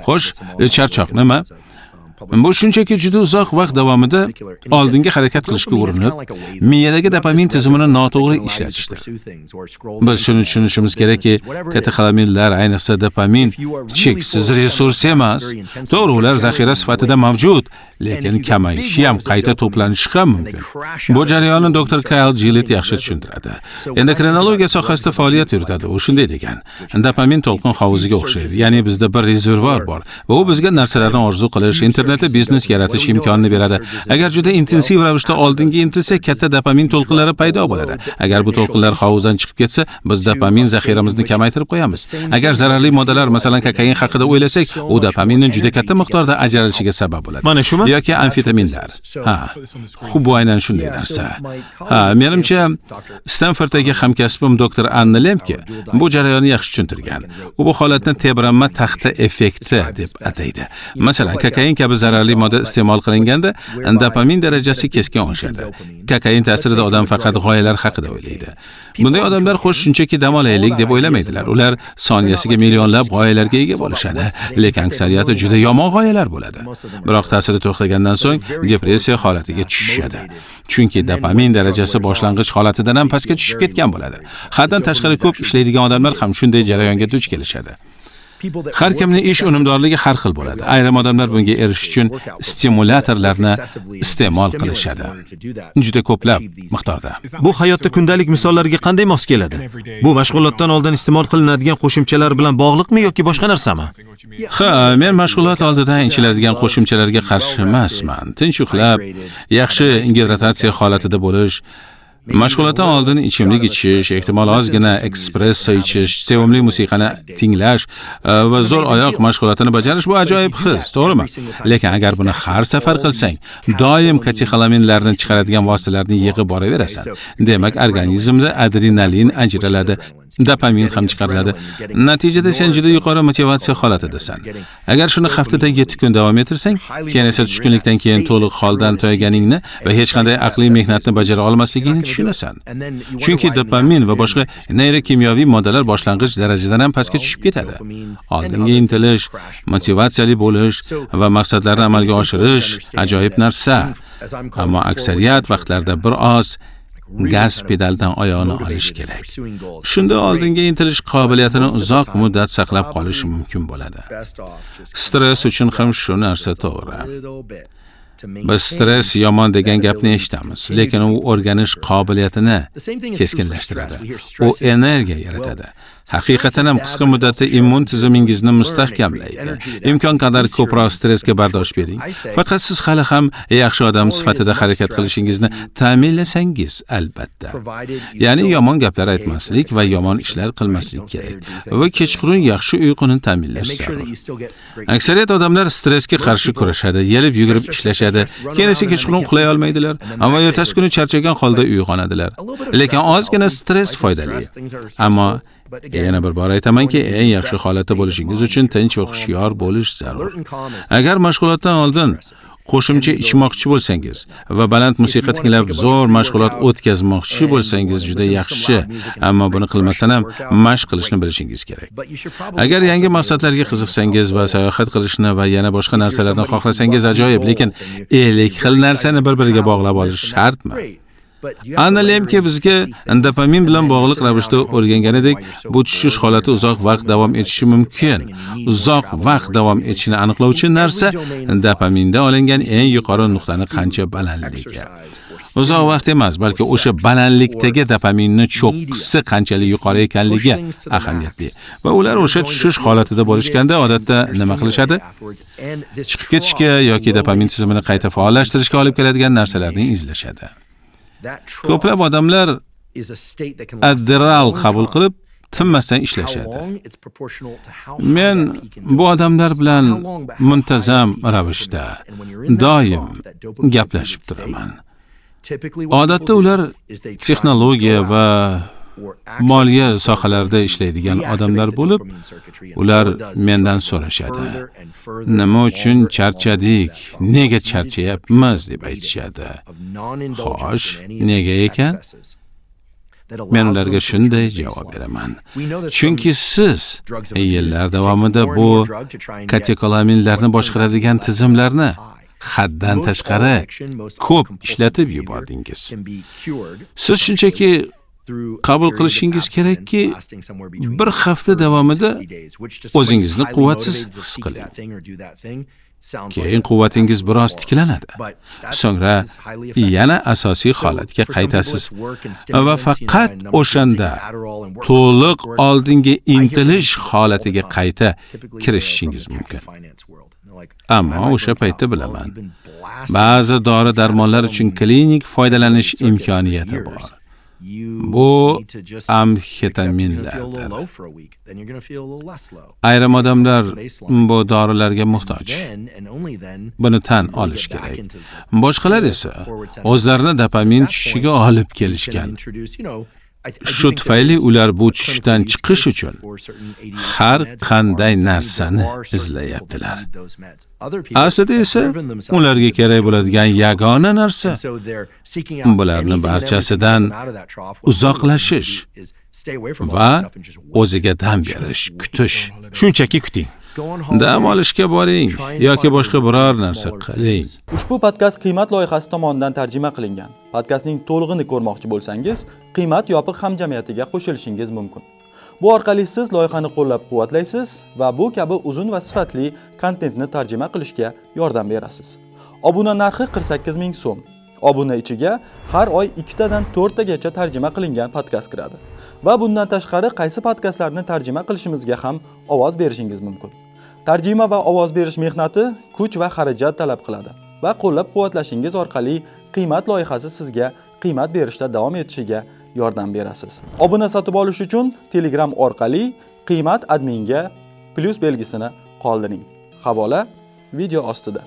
Xo'sh, charchoq nima? Bu shunchaki juda uzoq vaqt davomida oldinga harakat qilishga urinib, miyadagi dopamin tizimini noto'g'ri ishlatishdir. Biz shuni tushunishimiz kerakki, katexolaminlar, ayniqsa dopamin, cheksiz resurs emas. To'g'ri, ular zaxira sifatida mavjud, lekin kamayishi ham, qayta to'planishi ham mumkin. Bu jarayonni doktor Kayl Jillet yaxshi tushuntiradi. Endokrinologiya sohasida faoliyat yuritadi. U shunday degan: "Dopamin to'lqin hovuziga o'xshaydi. Ya'ni bizda bir rezervuar bor va u bizga narsalarni orzu qilish, internetda biznes yaratish imkonini beradi. Agar juda intensiv ravishda oldinga intilsak, katta dopamin to'lqinlari paydo bo'ladi. Agar bu to'lqinlar hovuzdan chiqib ketsa, biz dopamin zaxiramizni kamaytirib qo'yamiz. Agar zararli moddalar, masalan, kokain haqida o'ylasak, u dopaminni juda katta miqdorda ajralishiga sabab bo'ladi. Mana shumi? Yoki amfetaminlar. Ha, bu aynan shunday narsa. Ha, menimcha, Stanforddagi hamkasbim doktor Anna Lemke bu jarayonni yaxshi tushuntirgan. U bu holatni tebranma taxta effekti deb ataydi. Masalan, kokain kabi zararli modda iste'mol qilinganda dopamin darajasi keskin oshadi. Kokain ta'sirida odam faqat g'oyalar haqida o'ylaydi. Bunday odamlar xo'sh, shunchaki dam olaylik deb o'ylamaydilar. Ular soniyasiga millionlab g'oyalarga ega bo'lishadi, lekin aksariyati juda yomon g'oyalar bo'ladi. Biroq ta'siri to'xtagandan so'ng depressiya holatiga tushishadi. Chunki dopamin darajasi boshlang'ich holatidan ham pastga tushib ketgan bo'ladi. Haddan tashqari ko'p ishlaydigan odamlar ham shunday jarayonga duch kelishadi. Har kimning ish unumdorligi har xil bo'ladi. Ayrim odamlar bunga erishish uchun stimulyatorlarni iste'mol qilishadi. Juda ko'plab miqdorda. Bu hayotda kundalik misollarga qanday mos keladi? Bu mashg'ulotdan oldin iste'mol qilinadigan qo'shimchalar bilan bog'liqmi yoki boshqa narsami? Ha, men mashg'ulot oldidan ichiladigan qo'shimchalarga qarshi emasman. Tinch uxlab, yaxshi gidratatsiya holatida bo'lish, mashg'ulotdan oldin ichimlik ichish, ehtimol ozgina espresso ichish, sevimli musiqani tinglash va zo'r oyoq mashg'ulotini bajarish bu ajoyib his, to'g'rimi? Lekin agar buni har safar qilsang, doim katexolaminlarni chiqaradigan vositalarni yig'ib boraverasan. Demak, organizmda adrenalin ajraladi, dopamin ham chiqariladi. Natijada sen juda yuqori motivatsiya holatidasan. Agar shuni haftada 7 kun davom ettirsang, keyin esa tushkunlikdan keyin to'liq holdan toyganingni va hech qanday aqliy mehnatni bajara olmasligingni tushunasan. Chunki dopamin va boshqa neyrokimyoviy moddalar boshlang'ich darajadan ham pastga tushib ketadi. Oldinga intilish, motivatsiyali bo'lish va maqsadlarni amalga oshirish ajoyib narsa. Ammo aksariyat vaqtlarda bir oz gaz pedaldan oyog'ini olish kerak. Shunda oldinga intilish qobiliyatini uzoq muddat saqlab qolish mumkin bo'ladi. Stress uchun ham shu narsa to'g'ri. Biz stress yomon degan gapni eshitamiz, lekin u o'rganish qobiliyatini keskinlashtiradi. U energiya yaratadi. Haqiqatan ham qisqa muddatda immun tizimingizni mustahkamlaydi. Imkon qadar ko'proq stressga bardosh bering. Faqat siz hali ham yaxshi odam sifatida harakat qilishingizni ta'minlasangiz, albatta. Ya'ni yomon gaplar aytmaslik va yomon ishlar qilmaslik kerak va kechqurun yaxshi uyquni ta'minlash zarur. Aksariyat odamlar stressga qarshi kurashadi, yelib yugurib ishlashadi, keyin esa kechqurun uxlay olmaydilar, ammo ertasi kuni charchagan holda uyg'onadilar. Lekin ozgina stress foydali. Ammo yana bir bor aytamanki, eng yaxshi holatda bo'lishingiz uchun tinch va hushyor bo'lish zarur. Agar mashg'ulotdan oldin qo'shimcha ichmoqchi bo'lsangiz va baland musiqa tinglab zo'r mashg'ulot o'tkazmoqchi bo'lsangiz, juda yaxshi, ammo buni qilmasdan ham mashq qilishni bilishingiz kerak. Agar yangi maqsadlarga qiziqsangiz va sayohat qilishni va yana boshqa narsalarni xohlasangiz, ajoyib, lekin 50 xil narsani bir-biriga bog'lab olish shartmi? Anna Lemke bizga dopamin bilan bog'liq ravishda o'rganganidek, bu tushish holati uzoq vaqt davom etishi mumkin. Uzoq vaqt davom etishini aniqlovchi narsa dopaminda olingan eng yuqori nuqtani qancha balandligi. Uzoq vaqt emas, balki o'sha balandlikdagi dopaminni cho'qqisi qanchalik yuqori ekanligi ahamiyatli. Va ular o'sha tushish holatida bo'lishganda odatda nima qilishadi? Chiqib ketishga yoki dopamin tizimini qayta faollashtirishga olib keladigan narsalarni izlashadi. Ko'plab odamlar Adderall qabul qilib, tinmasdan ishlashadi. Men bu odamlar bilan muntazam ravishda doim gaplashib turaman. Odatda ular texnologiya va moliya sohalarida ishlaydigan odamlar bo'lib, ular mendan so'rashadi. "Nima uchun charchadik? Nega charchayapmiz?" deb aytishadi. Xo'sh, nega ekan? Men ularga shunday javob beraman: chunki siz yillar davomida bu katekolaminlarni boshqaradigan tizimlarni haddan tashqari ko'p ishlatib yubordingiz. Siz shunchaki qabul qilishingiz kerakki, bir hafta davomida o'zingizni quvvatsiz his qiling. Keyin quvvatingiz biroz tiklanadi. So'ngra yana asosiy holatga qaytasiz va faqat o'shanda to'liq oldinga intilish holatiga qayta kirishishingiz mumkin. Ammo o'sha paytda bilaman, ba'zi dori-darmonlar uchun klinik foydalanish imkoniyati bor. Bu amfetaminlardir. Ayrim odamlar bu dorilarga muhtoj. Buni tan olish kerak. Boshqalar esa o'zlarini dopamin tushishiga olib kelishgan. Shu tufayli ular bu tushishdan chiqish uchun har qanday narsani izlayaptilar. Aslida esa ularga kerak bo'ladigan yagona narsa bularni barchasidan uzoqlashish va o'ziga dam berish, kutish. Shunchaki kuting. Dam olishga boring yoki boshqa biror narsa qiling. Ushbu podkast Qiymat loyihasi tomonidan tarjima qilingan. Podkastning to'lig'ini ko'rmoqchi bo'lsangiz, Qiymat yopiq hamjamiyatiga qo'shilishingiz mumkin. Bu orqali siz loyihani qo'llab-quvvatlaysiz va bu kabi uzun va sifatli kontentni tarjima qilishga yordam berasiz. Obuna narxi 48 ming so'm. Obuna ichiga har oy ikkitadan to'rttagacha tarjima qilingan podkast kiradi. Va bundan tashqari qaysi podkastlarni tarjima qilishimizga ham ovoz berishingiz mumkin. Tarjima va ovoz berish mehnati kuch va xarajat talab qiladi va qo'llab-quvvatlashingiz orqali Qiymat loyihasi sizga qiymat berishda davom etishiga yordam berasiz. Obuna sotib olish uchun Telegram orqali Qiymat adminga plyus belgisini qoldiring. Havola video ostida.